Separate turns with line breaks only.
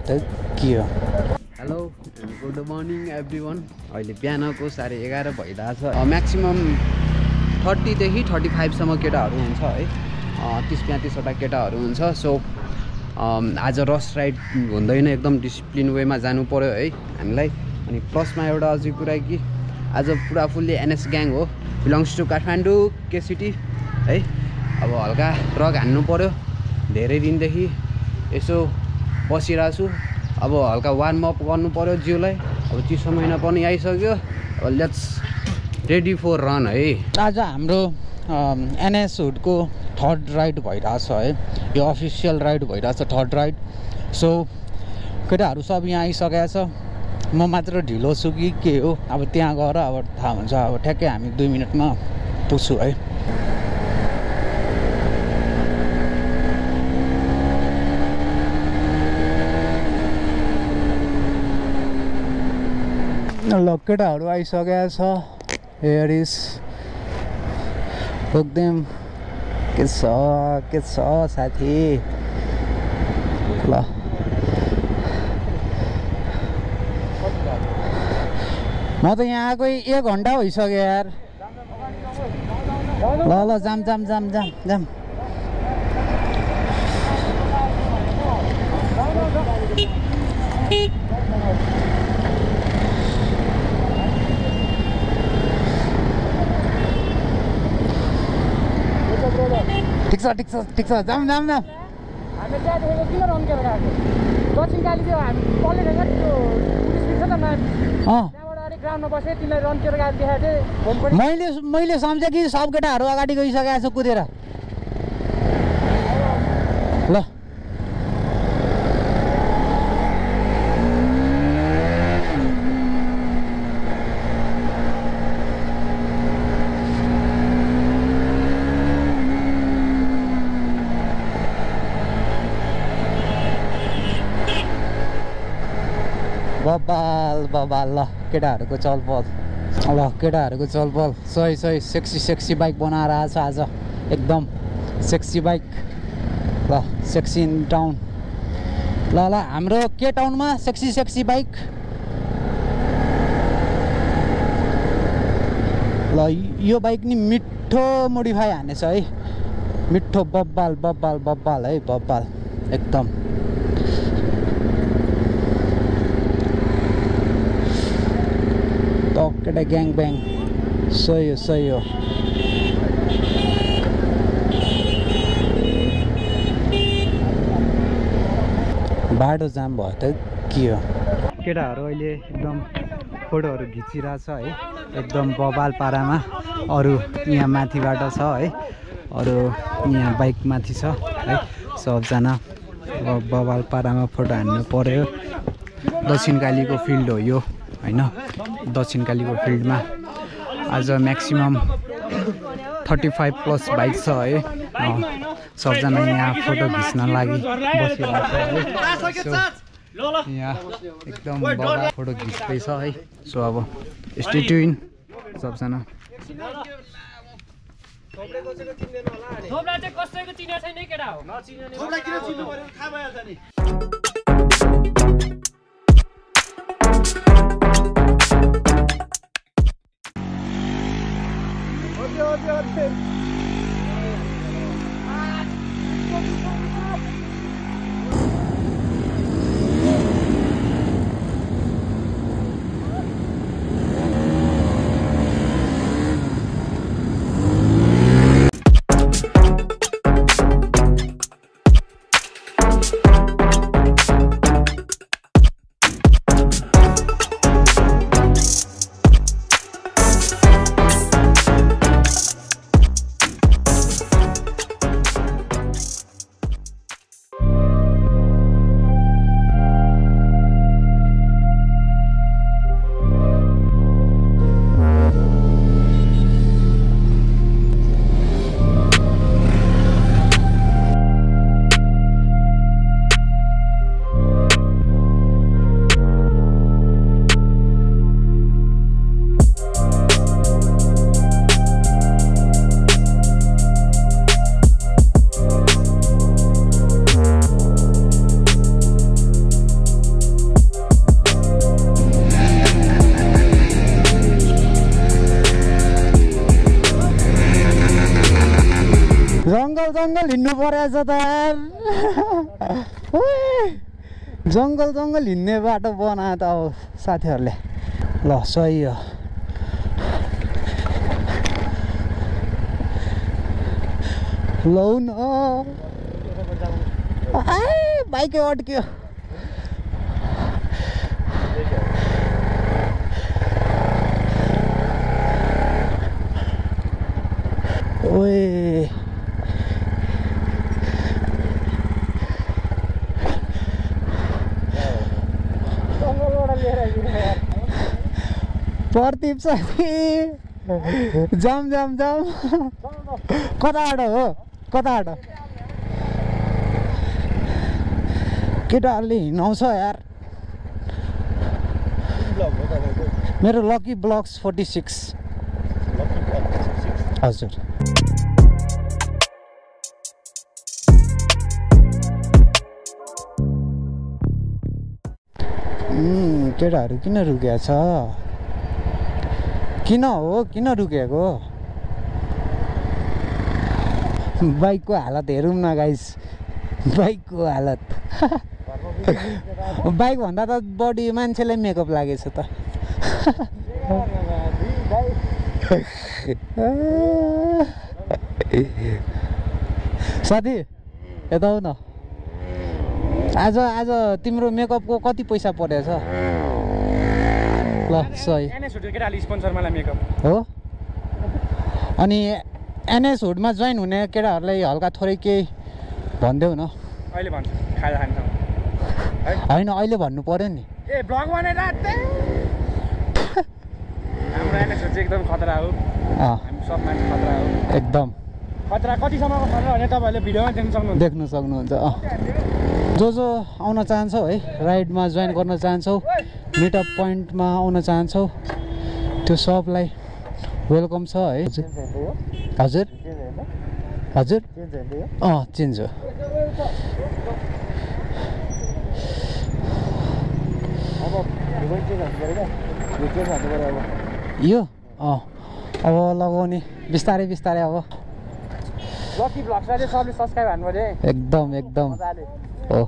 त के हो।
Hello good morning everyone. अहिले बिहानको 11:30 भइरहेछ। म्याक्सिमम् 30 देखि 35सम्म केटाहरू हुन्छ है, 30-35वटा केटाहरू हुन्छ। सो आज रस राइड हुँदैन, एकदम डिसिप्लिन वेमा जानु पर्यो है हामीलाई। अनि प्लसमा एउटा अझै कुरा कि आज पुरा फुल्ली एनएस ग्याङ हो, बिलोङ्स टु काठमाडौँ के सिटी है। अब हल्का ट्रक हान्नु पर्यो, धेरै दिनदेखि यसो बसिरहेको छु। अब हल्का वार्म अप गर्नु पर्यो जिउलाई। अब चिसो महिना पनि आइसक्यो, अब लेट्स रेडी फर रन है।
आज हाम्रो एनएस हुडको 3rd राइड भइरहेछ है, यो अफिसियल राइड भइरहेछ 3rd राइड। सो केटाहरू सब यहाँ आइसकेको छ, म मात्र ढिलो छु कि के हो। अब त्यहाँ गएर अब थाहा हुन्छ। अब ठ्याक्कै हामी 2 मिनटमा पुग्छु है। ल केटाहरू आइसकेको छ। हेयर इज पुग्दैम। के छ साथी। ल म त यहाँ आएको 1 घन्टा भइसक्यो यार। ल जाम। ठिक छ जाम।
हामी त्यहाँदेखि किन रन गरेर गएको? दक्षिण काली त्यो हामी पल्लेर त्यो पुलिस छ त म्याम, त्यहाँबाट अलिक ग्राउन्डमा बसेँ। तिमीलाई रन गरेर गएको देखाएको थिएँ।
मैले सम्झेँ कि सब केटाहरू अगाडि गइसकेको छ कुदेर। ल बबाल ल केटाहरूको चलपल सही सेक्सी बाइक बनाएर आएछ आज, एकदम सेक्सी बाइक। ल सेक्सी इन टाउन। ल हाम्रो के टाउनमा सेक्सी बाइक। ल यो बाइक नि मिठो मोडिफाई हानेछ है, मिठो बब्बाल है, बब्बाल एकदम। केटा ग्याङ ब्याङ सही हो। बाटो जाम भयो त के हो। केटाहरू अहिले एकदम फोटोहरू खिचिरहेछ है, एकदम बबाल पारामा। अरू यहाँ माथिबाट छ है, अरू यहाँ बाइक माथि छ है। सबजना बबाल पारामा फोटो हान्नु पर्यो। दक्षिण कालीको फिल्ड हो यो हैन। दक्षिण कालीको फिल्डमा आज म्याक्सिमम 35+ बाइक छ है। सबजना यहाँ फोटो खिच्न लागि बसिरहेको छ है। सो यहाँ एकदम बडा फोटो खिच्दैछ है। सो अब स्टे ट्युन सबजना। जङ्गल हिँड्नु परेछ त यार जङ्गल हिँड्ने बाटो बनायो त अब साथीहरूले ल सही हो लौ न बाइकै अड्क्यो ओए प्रदीप साथी जाम कताबाट हो कताबाट केटाहरूले हिँडाउँछ यार मेरो लकी ब्लक्स 46 हजुर केटाहरू किन रुकेको छ किन रुकेको बाइकको हालत हेरौँ न गाइस बाइकको हालत बाइक भन्दा त बडी मान्छेलाई मेकअप लागेछ त साथी यता आऊ न आज तिम्रो मेकअपको कति पैसा परेछ ल सही हो अनि एनएस हुडमा जोइन हुने केटाहरूलाई हल्का थोरै केही भनिदेऊ न
अहिले भन्छु खाजा खान्छ
होइन अहिले भन्नु पर्यो नि
ए ब्लग बनाएर हाम्रो एनएस हुड चाहिँ एकदम खतरा हो हामी सब मान्छे खतरा हो
एकदम
खतरा कतिसम्मको खतरा भने तपाईँहरूले भिडियोमा देख्न सक्नुहुन्छ
जो आउन चाहन्छौ है राइडमा जोइन गर्न चाहन्छौ मिटअप पोइन्टमा आउन चाहन्छौ त्यो सबलाई वेलकम छ है हजुर चेन्ज हो यो अब लगाउने बिस्तारै अब
लकी ब्लग्सलाई सबले सब्स्क्राइब हान्नु पर्यो
एकदम हो